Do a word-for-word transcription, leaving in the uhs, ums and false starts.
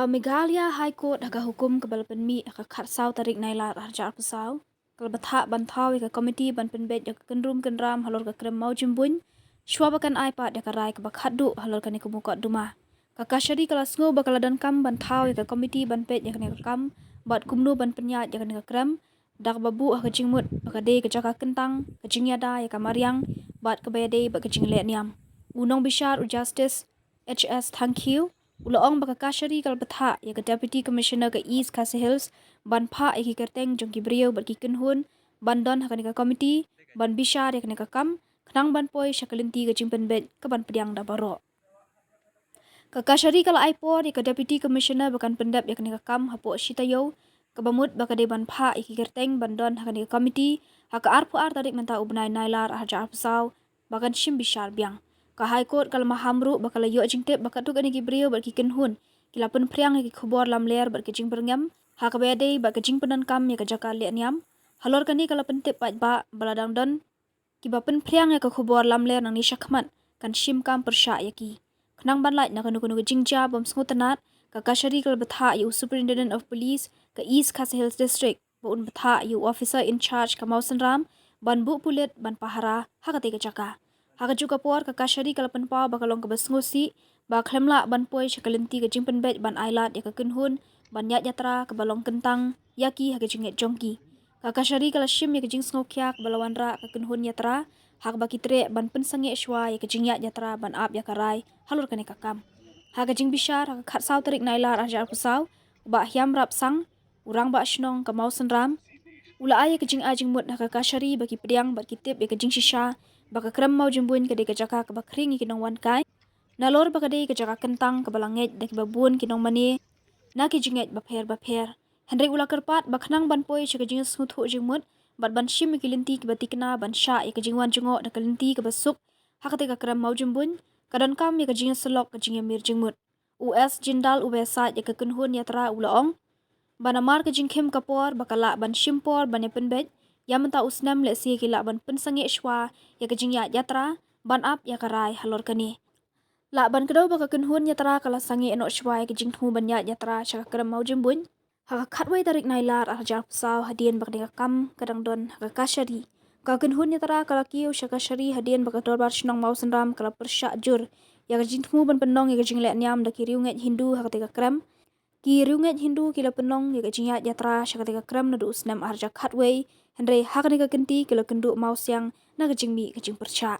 Ka Meghalaya High Court ha ka hukum kaba la pynmih ha ka khatsaw tarik Nailar arhajar arphew saw, ka la bthah ban thaw ïa ka komiti ban pynbeit ïa ka kynrum kynram halor ka krem mawjymbuiñ, shuwa ba kan ai pat ïa ka rai kaba khatduh halor kane ka mukotduma. Ka kashari ka la sngew ba ka la donkam ban thaw ïa ka komiti ban peit ïa kane ka kam bad kumno ban pynïaid ïa kane ka krem, da kaba buh ha ka jingmut ba ka dei ka jaka kyntang, ka jingïada ïa ka mariang bad kaba ïadei bad ka jingleh niam. U nongbishar u Justice H S Thangkhiew u la ong ba ka kashari ka la bthah ïa ka Deputy Commissioner ka East Khasi Hills ban phah ïa ki kyrteng jong ki briew bad ki kynhun ban don ha kane ka komiti ban bishar ïa kane ka kam, khnang ban poi sha ka lynti ka jingpynbeit kaban pdiang da baroh. Ka kashari ka la ai por ïa ka Deputy Commissioner ba kan pyndep ïa kane ka kam hapoh shi taïew, kaba mut ba ka dei ban phah ïa ki kyrteng ban don ha kane ka komiti ha ka arphew ar tarik mynta u bnai Nailar arhajar arphew saw, ba kan shim bishar biang. Ka High Court ka la maham ruh ba ka la ïoh jingtip ba katto katne ki briew bad ki kynhun ki la pynphriang ïa ki khubor lamler bad ki jingbyrngem ha kaba ïadei bad ka jingpyndonkam ïa ka jaka leh niam. Halor kane ka la pyntip paidbah ba la dang don kiba pynphriang ïa ka khubor lamler nangne shakhmat kan shim kam pyrshah ïa ki. Khnang ban lait na kano kano ka jingjia bym sngewtynnat, ka kashari ka la bthah ïa u Superintendent of Police ka East Khasi Hills District ba un bthah ïa u officer in charge ka Mawsynram ban buh pulit ban pahara ha katei ka jaka. Ha kajuh ka por ka kashari ka la pynpaw ba ka long kaba sngewsih ba khlem lah ban poi sha ka lynti ka jingpynbeit ban ailad ïa ka kynhun ban ïaid ïatra kaba long kyntang ïa ki ha ka jingngeit jong ki. Ka kashari ka la shim ïa ka jingsngewkhia kaba la wanrah ka kynhun ïatra ha kaba ki treh ban pynsangeh shuwa ïa ka jingïaid ïatra ban ap ïa ka rai halor kane ka kam. Ha ka jingbishar ha ka khatsaw tarik Nailar arhajar arphew saw, u Bah Hiamrap Sang, u Rangbah Shnong ka Mawsynram, u la ai ïa ka jingai jingmut ha ka kashari ba ki pdiang bad ki tip ïa ka jingshisha ba ka krem mawjymbuiñ ka dei ka jaka kaba khring ïa ki nongwan kai, nalor ba ka dei ka jaka kyntang kaba la ngeit da kiba bun ki nongmane na ki jingngeit bapher bapher. Hynrei u la kyrpad ba khnang ban poi sha ka jingsngewthuh jingmut bad ban shim ïa ki lynti kiba thikna ban shah ïa ka jingwan jngoh da ka lynti kaba suk ha katei ka krem mawjymbuiñ, ka donkam ïa ka jingïasyllok ka jingïamir jingmut. U S Jindal uba ïasaid ïa ka kynhun ïatra u la ong ba namar ka jingkhim ka por ba ka lah ban shim por ban ïapynbeit ïa mynta u snem, lehse ki lah ban pynsangeh shuwa ïa ka jingïaid ïatra ban ap ïa ka rai halor kane. Lah ban kdew ba ka kynhun ïatra ka la sangeh noh shuwa ïa ka jingthmu ban ïaid ïatra sha ka krem mawjymbuiñ. Ha ka khatwei tarik Nailar arhajar arphew saw, hadien ba kane ka kam ka dang don ha ka kashari, ka kynhun ïatra ka la kiew sha kashari hadien ba ka Dorbar Shnong Mawsynram ka la pyrshah jur ïa ka jingthmu ban pynlong ïa ka jingleh niam da ki riewngeit Hindu ha katei ka krem. Ki riewngeit Hindu ki la pynlong ïa ka jingïaid ïatra sha katei ka krem naduh u snem arhajar khatwei, hynrei ha kane ka kynti ki la kynduh mawsiang na ka jingmih ka jingpyrshah.